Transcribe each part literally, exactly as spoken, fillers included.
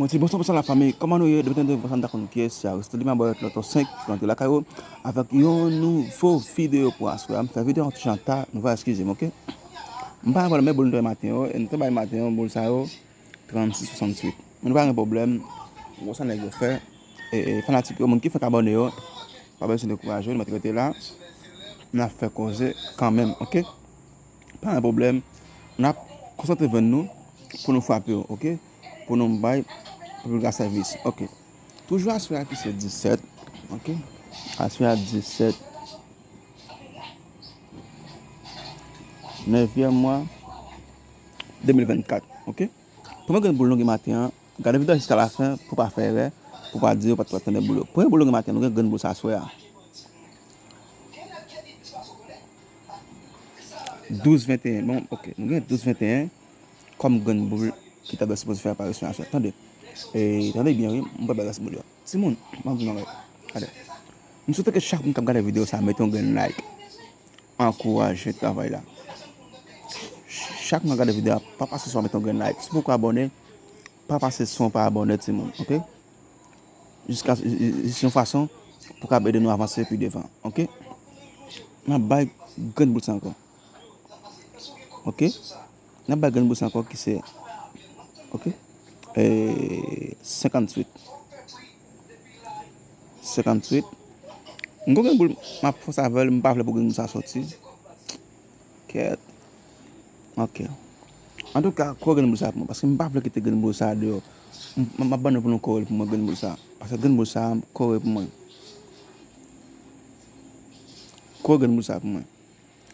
Mwen di bonswa, bonswa la fanmi. Kòman nou ye? Depi tande vwa sa, m ta konn kiyès sa. Reste li, m abòne Lòtò senk pou antre lakay ou avèk yon nouvo videyo pou aswè a. M fè videyo an ti jan ta, nou va eskize m, oke? M pa gen pwoblèm, men boul nou te bay maten yo, e nou te bay maten yo, boul sa yo, trannsis swasanntuit. Men nou pa gen pwoblèm, gwo sa nèg yo fè. E, e, fanatik yo, moun ki fèk abòne yo, pa bezwen dekouraje, nou mèt rete la. N ap fè koze kanmenm, oke? Pa gen pwoblèm. N ap konsantre venn nou pou nou frape yo, oke? Pou nou bay piblik la sèvis, oke? Toujou aswè a ki se disèt, oke? Aswè a disèt, nevyèm mwa de mil vennkat, oke? Premye grenn boul nou gen maten an, gade videyo a jiska lafen pou pa fè erè, pou pa di yo pa t tande boul yo. Premye boul nou gen maten an, nou gen grenn boul sa aswè a. Douz venteyen. Bon, oke. Nou gen douz venteyen kòm grenn boul ki ta dwe sipoze fè aparisyon aswè. Tande. E, tande byen, wi. M pral bay rès boul yo. Timoun, m ap di nou yon bagay. Gade. M swete ke chak moun k ap gade videyo sa a mete yon grenn like. Ankouraje travay la. Chak moun k ap gade videyo a, pa pase san w pa mete yon grenn like. Si w poko abòne, pa pase san w pa abòne, timoun. Oke? Jiska, jis yon fason pou kab ede nou avanse pi devan, oke? N ap bay grenn boul sa ankò. Oke? N ap bay grenn boul sa ankò ki se, oke? E, senkantuit. Senkantuit. M gon grenn boul, m ap fòse avè l, m pa vle pou grenn boul sa sòti. Kèt. Ok. Antouka, kore grenn boul sa pou mwen, paske m pa vle kite grenn boul sa deyò. M, m, m ap ban nou pou nou kore l pou mwen, grenn boul sa. Paske grenn boul sa, kore pou mwen. Kore grenn boul sa pou mwen.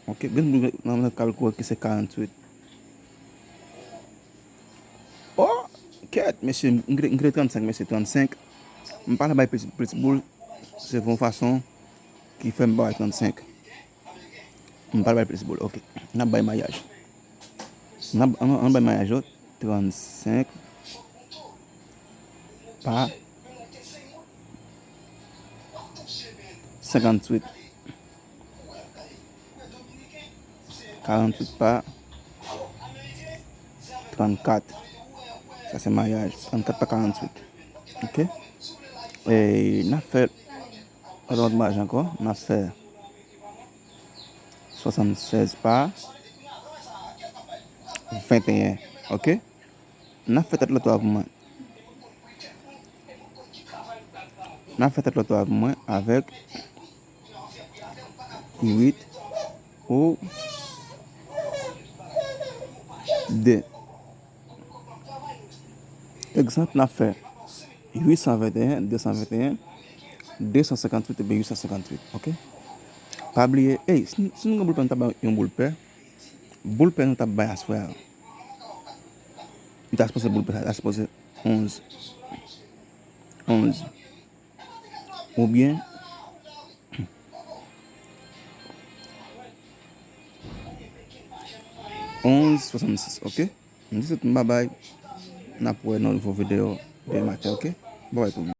Ok, grenn boul nan, nan kal kore ki se karanntuit. Oh, kèt, mesye, m kite, m kite trannsenk, mesye, trannsenk. M pa nan bay plis, plis boul, se pou yon fason ki fè m pa bay trannsenk. M pa bay plis boul. Ok. N ap bay mayaj. N ap, ann, ann bay mayaj yo. Trannsenk pa senkantuit. Karanntuit pa trannkat. Sa se mayaj. Trannkat pa karanntuit. Ok. E n ap fè lòt mayaj ankò. N ap fè swasannsèz pa venteyen. Ok? N ap fè tèt lòt la pou mwen. N ap fè tèt lòt la pou mwen avèk uit ou de. Egzanp, n ap fè uit san venteyen, de san venteyen, de san senkantuit epi uit san senkantuit, ok? Pa bliye, ey, si, si nou gen boul pè, nou ta bay yon boul pè. Boul pè nou t ap bay aswè a. Li ta sipoze boul pè sa, ta sipoze onz. Onz. Oubyen, onz swasannsis, ok? M di tout moun babay. N ap wè nan nouvo videyo demen maten, ok? Babay pou nou.